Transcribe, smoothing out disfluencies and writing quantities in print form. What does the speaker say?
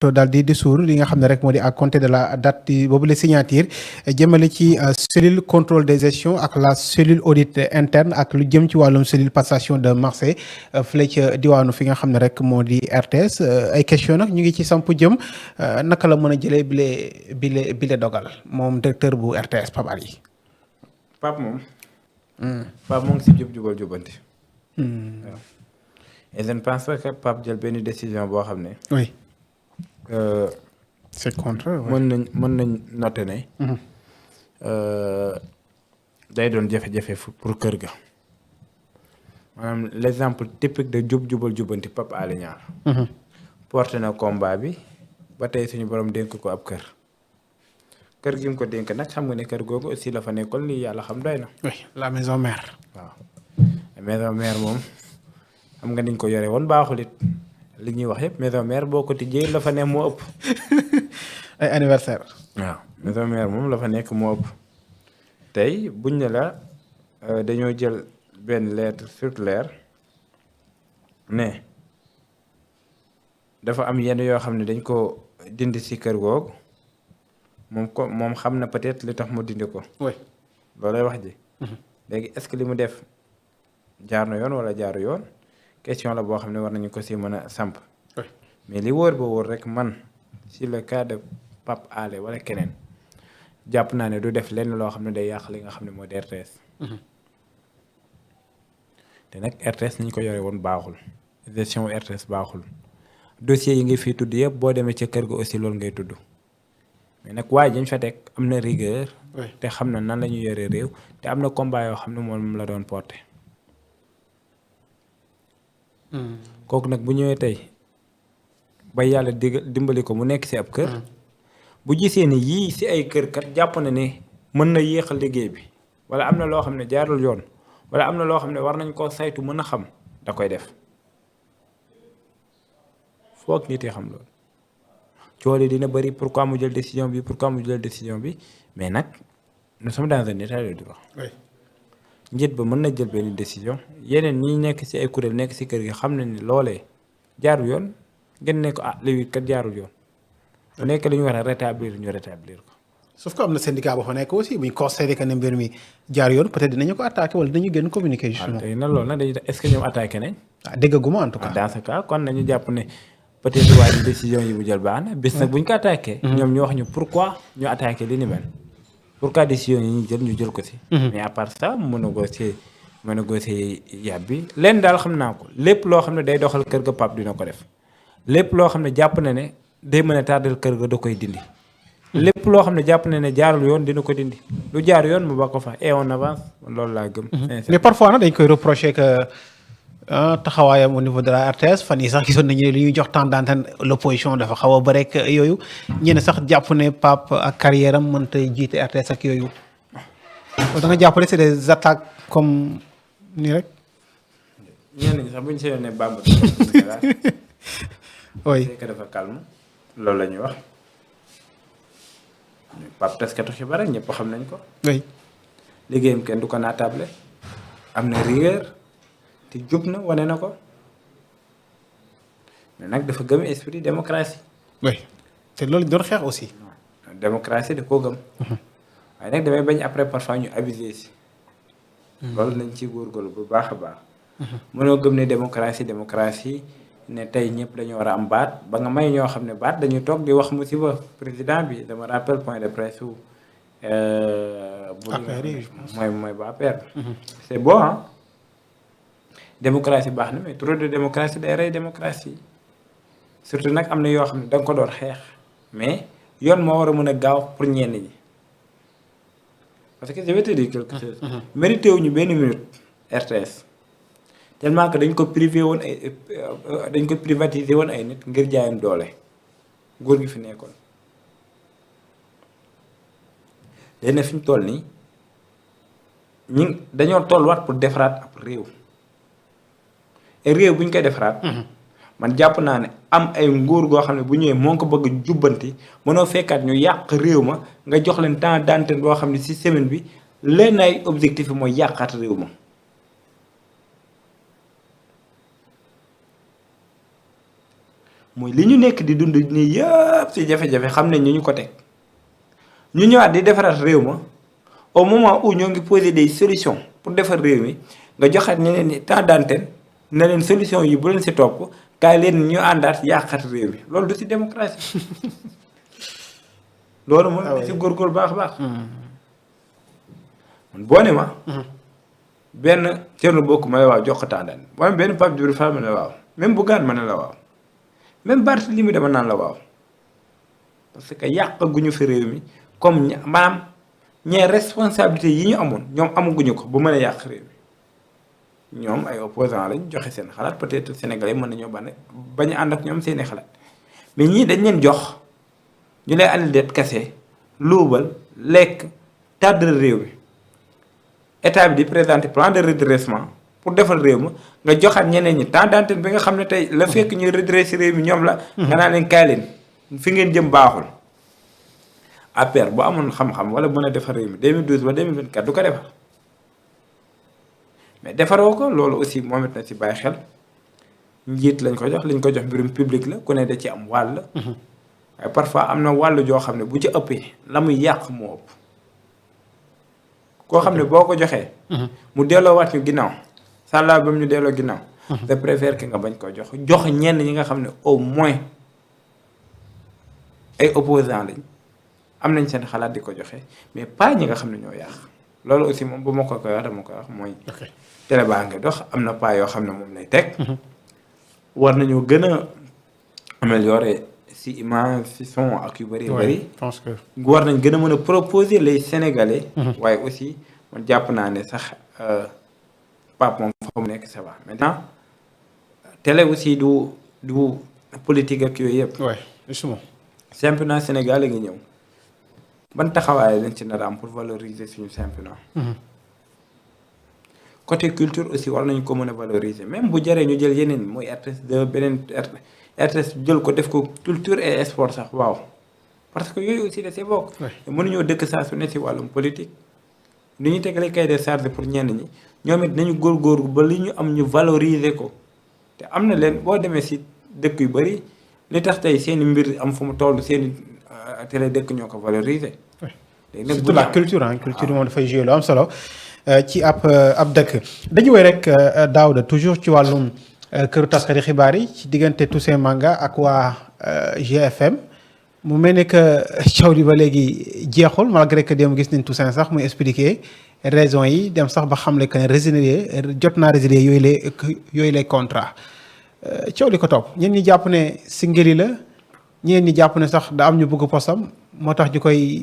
daal di dissoudre li nga xam ne rek moo di à compter de la date di boobu la signature jëmale ci cellule contrôle de gestion ak la cellule audit interne ak lu jëm ci wàllum cellule passation de marché fële ca diwaanu fi nga xam ne rek moo di RTS ay question nag ñu ngi ci samp jëm naka la mën a jëlee bile dogal moom directeur bu RTS Pape Ali. Pape moom. Pape mu ngi si jubal jubanti. waaw et je ne pense pas que Pape jël benn décision boo xam ne. oui. c'est contre. mën nañ noter ne. day doon jafe-jafe pour kër ga. maanaam l'exemple typique de jubal jubanti Pape Alé Niang. porté na combat bi ba tey suñu borom dénk ko ab kër gi mu ko dénk nag xam nga ne kër googu aussi la fa nekkoon lii yàlla xam doy na. oui la maison mère. waaw la maison mère moom xam nga niñ ko yore woon baaxul it. li ñuy wax yëpp maison mère boo ko tijjee la fa ne moo ëpp. ay anniversaire. waaw maison mère moom la fa nekk moo ëpp. tey buñ ne la dañoo jël benn lettre circulaire ne dafa am yenn yoo xam ne dañ ko dindi ci kër googu moom xam na peut-être li tax mu dindi ko. oui loolay wax ji. léegi est-ce que li mu def jaar na yoon walla jaaru yoon. question la boo xam ne war nañu ko si mën a samp. mais li wóor ba wóor rek man si le cas de Pape Alé wala keneen jàpp naa ne du def lenn loo xam ne day yàq li nga xam ne moo di RTS. te nag RTS ni ñu ko yore woon baaxul gestion RTS baaxul dossier yi nga fiy tudd yëpp boo demee ca kër ga aussi loolu ngay tudd mais nag waaye dañ fa teg am na rigueur. te xam na nan la ñu yore réew te am na combat yoo xam ne moom la doon porté. kooku nag bu ñëwee tey ba yàlla dimbali ko mu nekk ci ab kër. bu gisee ni yii ci ay kër kat jàpp na ne mën na yéexal liggéey bi walla am na loo xam ne jaarul yoon walla am na loo xam ne war nañ koo saytu mën a xam da koy def foog nit yi xam loolu. coole dina bari pourquoi mu jël décision bi mais nag nous sommes dans un état de droit. njiit ba mën na jël benn décision yeneen ñi nekk ci ay kuréel nekk ci kër gi xam na ni loolee jaarul yoon ngeen ne ko léegi kat jaarul yoon bu nekk li ñu war a rétablir ñu rétablir ko. sauf que am na syndicat boo fa nekk aussi bu ñu constaté que ne mbir mi jaar yoon peut-être dinañu ko attaqué wala dinañu génn communiqué. justement tey na loolu nag dañuy est-ce que ñoom attaqué nañ. déggaguma en tout cas. dans ce cas kon nañu jàpp ne peut-être waaye décision yi mu jël baax na bis nag bu ñu ko attaqué. ñoom ñu wax ñu pourquoi ñu attaqué li ni mel. pourquoi décision yi ñu jël ko ci. mais à part ça mën a négocier yàbbi leen daal xam naa ko lépp loo xam ne day doxal kër ga Pape dina ko def lépp loo xam ne jàpp na ne day mën a tardel kër ga da koy dindi. lépp loo xam ne jàpp na ne jaarul yoon dina ko dindi lu jaar yoon mu ba ko fa et on avance loolu laa gëm. mais parfois nag dañ koy reprocher que taxawaayam au niveau de la RTS fan yi sax gisoon nañu ne li ñuy jox temps d'antenne l'opposition dafa xaw a bëri ak yooyu ñenn sax jàpp ne Pape ak carrière am mënta jiite RTS ak yooyu da nga jàpp ne c'est des attaques comme nii rek. ñenn ñi sax bu ñu seetlee ne Bamba. oui c'est que dafa calme loolu la ñuy wax Pape taskatu xibaar rek ñëpp xam nañ ko. oui liggéeyam kenn du ko naatable am na rigueur te jub na wane na ko mais nag dafa gëm esprit démocratie. oui te loolu doon xeex aussi. démocratie da koo gëm. waaye nag damay bañ après parfois ñu abuser si. loolu nañ ci góorgóorlu bu baax a baax. mënoo gëm ne démocratie ne tey ñëpp dañu war a am baat ba nga may ñoo xam ne baat dañu toog di wax musiba président bi dama rappel point de presse wu. mooy ba APR. c'est bon ah. démocratie baax na mais trop de démocratie day rey démocratie surtout nag am na yoo xam ne da nga ko doon xeex mais yoon moo war a mën a gaaw pour ñenn ñi parce que je vais te dire quelque chose. mérité wuñu benn minute RTS tellement que dañ ko privatiser woon ay nit ngir jaayam doole góor gi fi nekkoon léegi nag fi ñu toll nii dañoo tolluwaat pour defaraat ab réew. réew bu ñu koy defaraat. man jàpp naa ne am ay nguur goo xam ne bu ñëwee moo ko bëgg jubbanti mënoo fekkaat ñu yàq réew ma nga jox leen temps d'antenne boo xam ne ci semaine bi leen ay objectif mooy yàqaat réew ma. mooy li ñu nekk di dund nii yëpp ci jafe-jafe xam ne ñu ko teg ñu ñëwaat di defaraat réew ma au moment où ñoo ngi poser des solutions pour defar réew mi nga joxaat ñeneen ni temps d'antenne ne leen solution yi bu leen ci topp kaay leen ñu àndaat yàqat réew mi loolu du ci démocratie loolu moom da ci góorgóorlu baax a baax man boo ne ma benn Thierno Bokk ma ne waaw jox ko temps d'antenne boo ne benn Pape Djibril Fall ma ne la waaw même Bougane ma ne la waaw même Barthélémy dama naan la waaw parce que yàqaguñu fi réew mi comme maanaam ñee responsabilité yi ñu amoon ñoom amaguñu ko ba mën a yàq réew mi ñoom ay opposants lañ joxe seen xalaat peut-être sénégalais mën nañoo bañ a ànd ak ñoom seeni xalaat mais ñii dañ leen jox ñu lay andil det kese luubal lekk tàddal réew mi état bi di présenter plan de redressement pour defal réew ma nga joxaat ñeneen ñi temps d'antenne bi nga xam ne tey la fekk ñuy redresser réew mi ñoom la. nga naa leen kaay leen fi ngeen jëm baaxul. APR bu amoon xam-xam wala mën a defar réew mi 2012 ba 2024 du ko defar mais defaroo ko loolu aussi moom it na ci bàyyi xel njiit lañ ko jox mbirum public la ku ne da ci am wàll. waaye parfois am na wàll joo xam ne bu ci ëppee la muy yàq moo ëpp. koo xam ne boo ko joxee. mu delloowaat ñu ginnaaw sàllaa ba mu ñu delloo ginnaaw. je préfère que nga bañ ko jox ñenn ñi nga xam ne au moins ay opposants lañ. am nañ seen xalaat di ko joxe mais pas ñi nga xam ne ñoo yàq loolu aussi moom bu ma ko koy wax dama koy wax mooy. télé baa ngi dox am na pas yoo xam ne moom lay teg. war nañoo gën a améliorer si image si son ak yu bëri bëri. je pense que war nañ gën a mën a proposer les Sénégalais. waaye aussi man jàpp naa ne sax Pape moom fa mu nekk ça va maintenant télé aussi du politique ak yooyu yëpp. oui justement. championnat Sénégal la nga ñëw. ban taxawaay lañ ci nar a am pour valoriser suñu championnat. côté culture aussi war nañu ko mën a valoriser même bu jaree ñu jël yeneen mooy RTS de beneen RTS jël ko def ko culture et sport sax waaw parce que yooyu aussi da see bokk. mënuñoo dëkk saa su ne si wàllum politique. ni ñu tegalee cahier de charge pour ñenn ñi ñoom it nañu góorgóorlu ba li ñu am ñu valoriser ko te am na leen boo demee si dëkk yu bëri li tax tey seen i mbir am fu mu toll seen i télé dëkk ñoo ko valoriser. surtout la culture culture moom dafay jouer lu am solo ci ab dëkk dañu woy rek Daouda toujours ci wàllum këru taskati xibaar yi ci diggante Toussaint Manga ak waa GFM mu mel ne que coow li ba léegi jeexul malgré que dem gis nañ Toussaint sax muy expliquer raison yi dem sax ba xamle que ne résilier jot naa résilier yooyu lay contrat coow li ko topp ñeen ñi jàpp ne si ngëli la ñeen ñi jàpp ne sax da am ñu bëgg posam moo tax ñu koy